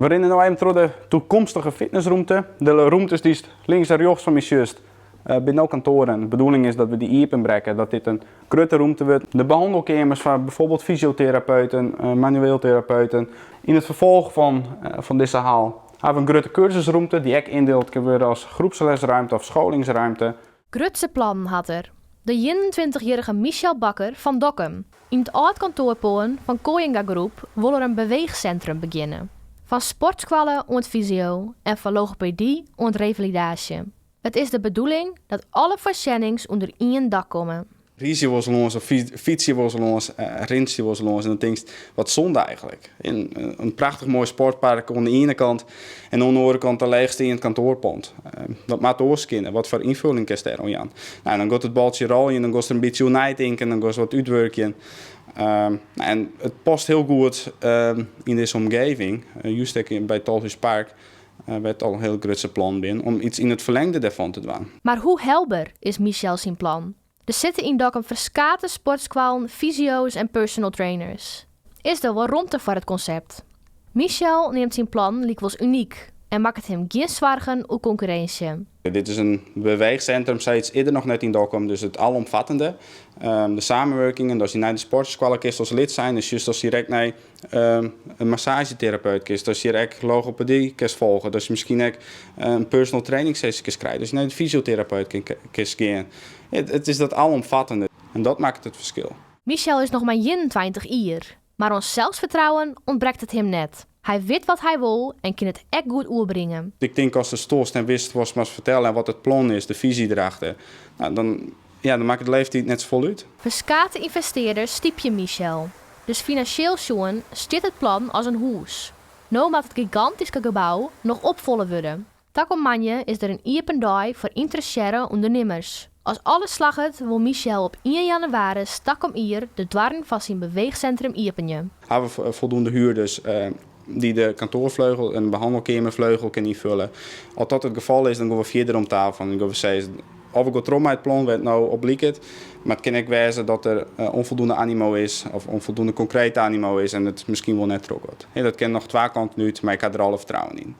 We rinne no even troch de toekomstige fitnessrûmte. De rûmtes dy'tst links en rjochts fan my sjochst, binne no kantoaren. De bedoeling is dat we dy iepenbrekke, dat dit in grutte rûmte wurdt. De behannelkeamers foar byfoarbyld fysioterapeuten, manueel terapeuten. Yn it ferfolch fan dizze hal hawwe we in grutte kursusrûmte dy't ek yndield kin wurde as groepslesruimte of scholingsruimte. Grutse plannen hat er. De 21-jierrige Michel Bakker fan Dokkum. Yn it âld kantoarpân fan Kooyenga Groep wol er in beweechsintrum begjinne. Fan sportskoalle oant fysio en fan logopedy oant revalidaasje. It is de bedoeling dat alle foarsjennings ûnder ien dak komme. Rydst wolris lâns of fyts wolris lâns, rinst wolris lâns en dan tinkst, wat sonde eigentlik. In prachtich moai sportpark oan de iene kant en oan de oare kant in leechsteand kantoarpân. Dat moat oars kinne. Wat foar ynfolling kinst dêr oan jaan? Nou, dan giet it baltsje rôljen, dan giest der in bytsje oer neitinken, dan giest wat útwurkjen. En it past hiel goed yn dizze omgeving, just ek by it Tolhúspark, wêr't al hiel grutse plannen binne, om iets yn it ferlingde dêrfan te dwaan. Mar hoe helber is Michel syn plan? Der sitte yn Dokkum ferskate sportskoallen, fysio's en personal trainers. Is der wol romte foar it konsept? Michel neamt syn plan lykwols unyk en makket him gjin soargen oer konkurrinsje. Dit is in beweechsintrum, sayts is der noch net yn Dokkum, dus it alomfattende. De samenwurkingen, datst nei de sportskoalle kinst as lid sein, dus just as direkt nei in massageterapeut kinst, datst hjir ek logopedy kinst folge, datst miskien ek in personal training sessie kinst krije, datst nei de fysioterapeut kinst gean. It is dat alomfattende en dat makket it ferskil. Michel is noch mar 21 jier, mar oan selsfertrouwen ûntbrekt it him net. Hy wit wat hy wol en kin it ek goed oerbringe. Ik tink ast der stoarst en witst watst moatst fertelle en wat it plan is, de fisy derachter, nou, dan, ja, dan makket de leeftiid net safolle út. Ferskate ynvestearders stypje Michel. Dus finansjeel sjoen stiet it plan as in hûs. No moat it gigantyske gebou noch opfolle wurde. Takom moandei is der in iepen dei foar ynteressearre ûndernimmers. As alles slagget, wol Michel op 1 jannewaris takom jier de doarren fan syn beweechsintrum iepenje. Hawwe we foldoende huurders dy't de kantoarfleugel en de behannelkeamerfleugel kinne ynfolje? As dat it gefal is, dan gean we fierder om tafel en dan gean we sizzen of we gean troch mei it plan wêr't it no op liket. Mar it kin ek wêze dat der ûnfoldoende animo is of ûnfoldoende konkrete animo is en it miskien wol net trochgiet. Dat kin noch twa kanten út, mar ik ha der alle fertrouwen yn.